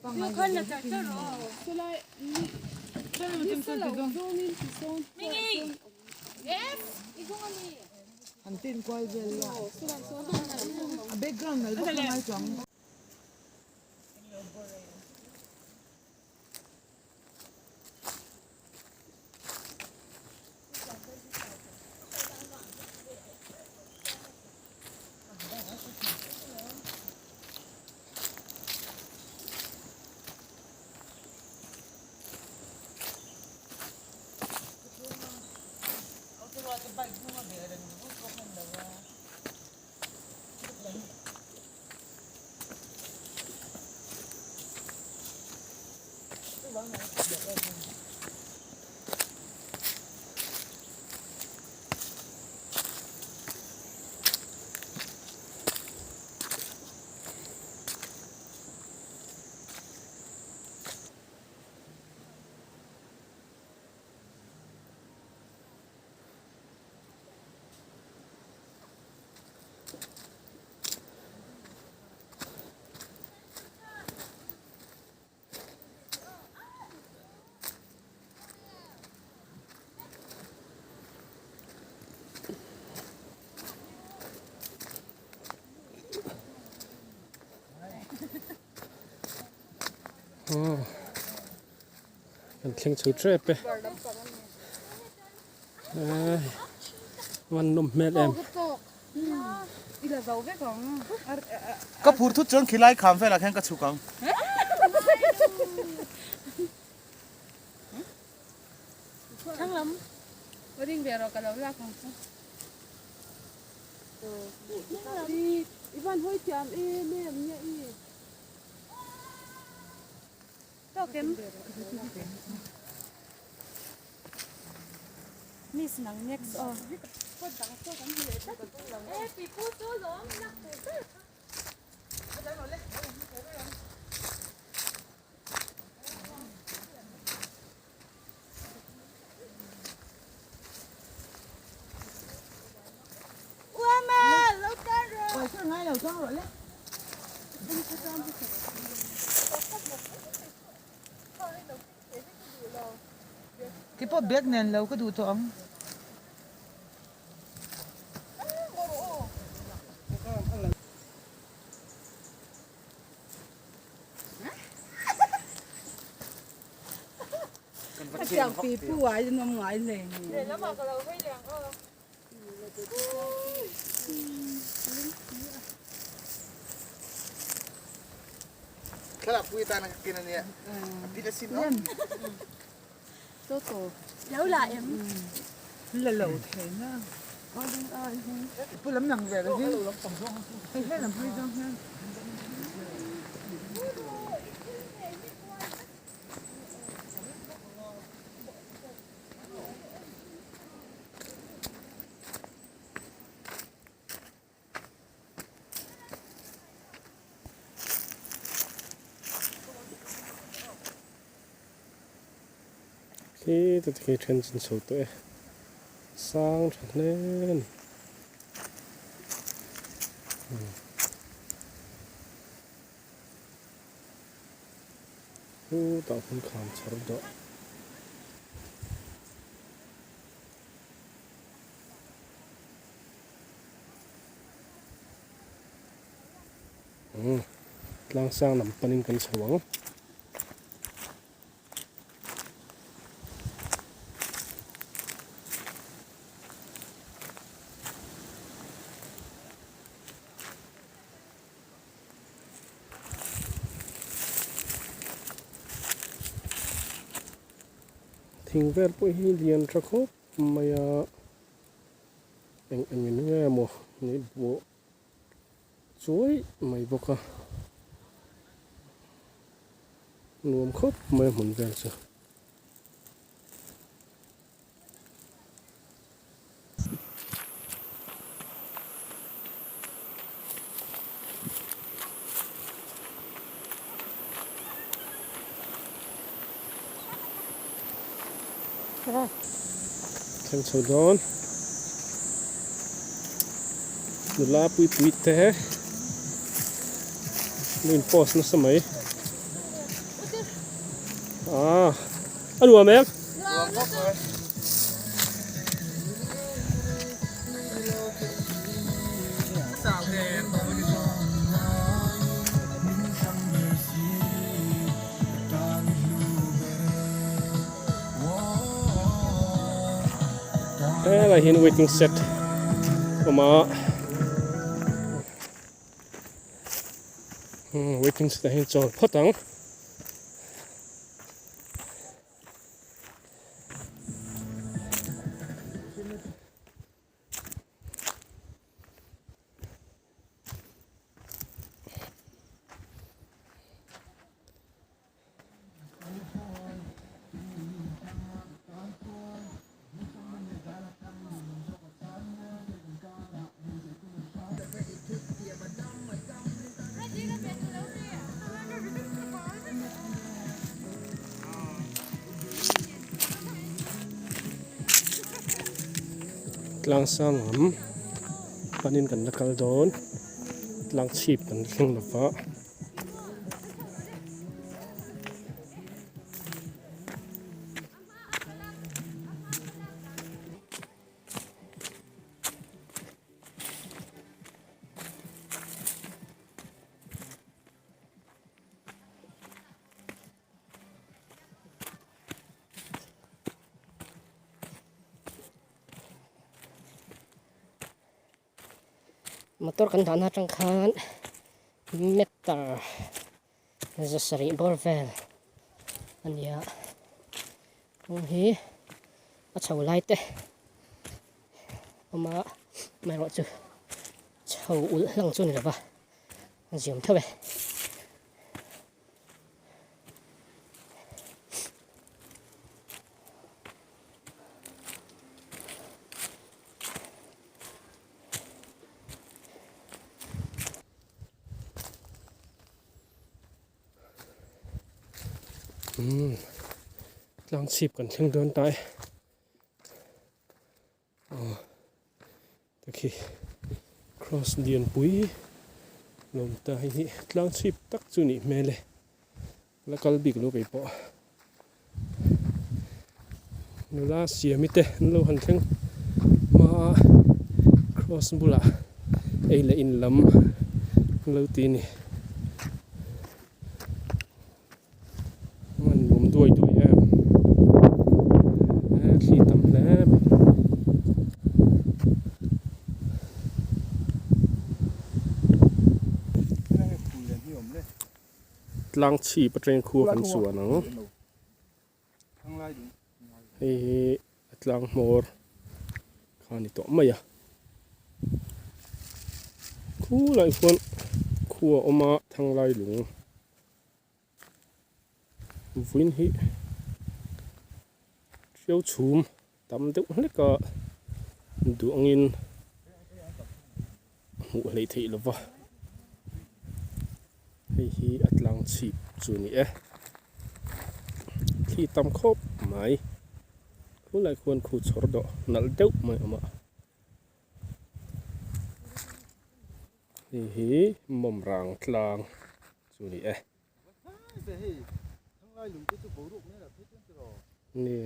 Han tin kual vel la a background nalh vak a ngai chuang. Kan thleng chho tep e van nawm hmel em. Ka phur thut chuan khilai kham velah khian ka chhuk ang. Miss nang next aw. Keipawh bag nen lo ka duh tawh ang. Thlalak pui atan a ka ken ania a bit asin aw. Lo la em. La lo thei na. Pu lam lang ve lo hi. Hei he lam hawi zawng hian. Khi te khi then chin chho tawh e sang tha hle a ni. Chutah hmun kham chhar dawh. Tlang sang lam panin kan chho ang. Thing vel pawh hi lian tha khawp mai a eng eng in nge maw ni buh chuai mai bawk a nuam khawp mai a hmun vel chu. Thleng chho dawn nula pui pui te an in post nasa mai. Ah, a nuam em? Nuam khawp mai. Helai hian waiting shed awm a waiting shed ah hian chawl phawt ang. Tlang sang lam panin kan la kal dawn tlang chhip kan thleng lova. Motor kan dahna atang khan meter zasarih bawr vel a ni a kawng hi a chho lai te awm a amaherawhchu chho ulh hlang chu a ni lova a ziam theuh e. Umm tlang chhip kan thleng dawn ta e aw tikhi cross lianpui lawm ta hei hi tlang chhip tak chu nih hmel e la kal bik lo keipawh nula siami te an lo han thleng hma a cross bulah ei leh in lam an lo ti a ni an lum duai duai em e thli tam hle mai. Tlang chhip atangin khua kan chuan ang. Hei hi a tlang hmawr kha a ni tawh mai a. Khulai khuan khua a awm a thanglai lung vawiin hi hriau chhum tam deuh hlek a duh angin hmuh hleih theih lova hei hi a tlang chhip chu a ni e thli tam khawp mai khulai khuan khu chhawr dawh nalh deuh mai a awm a hei hi mawmrang tlang chu a ni e. Ni.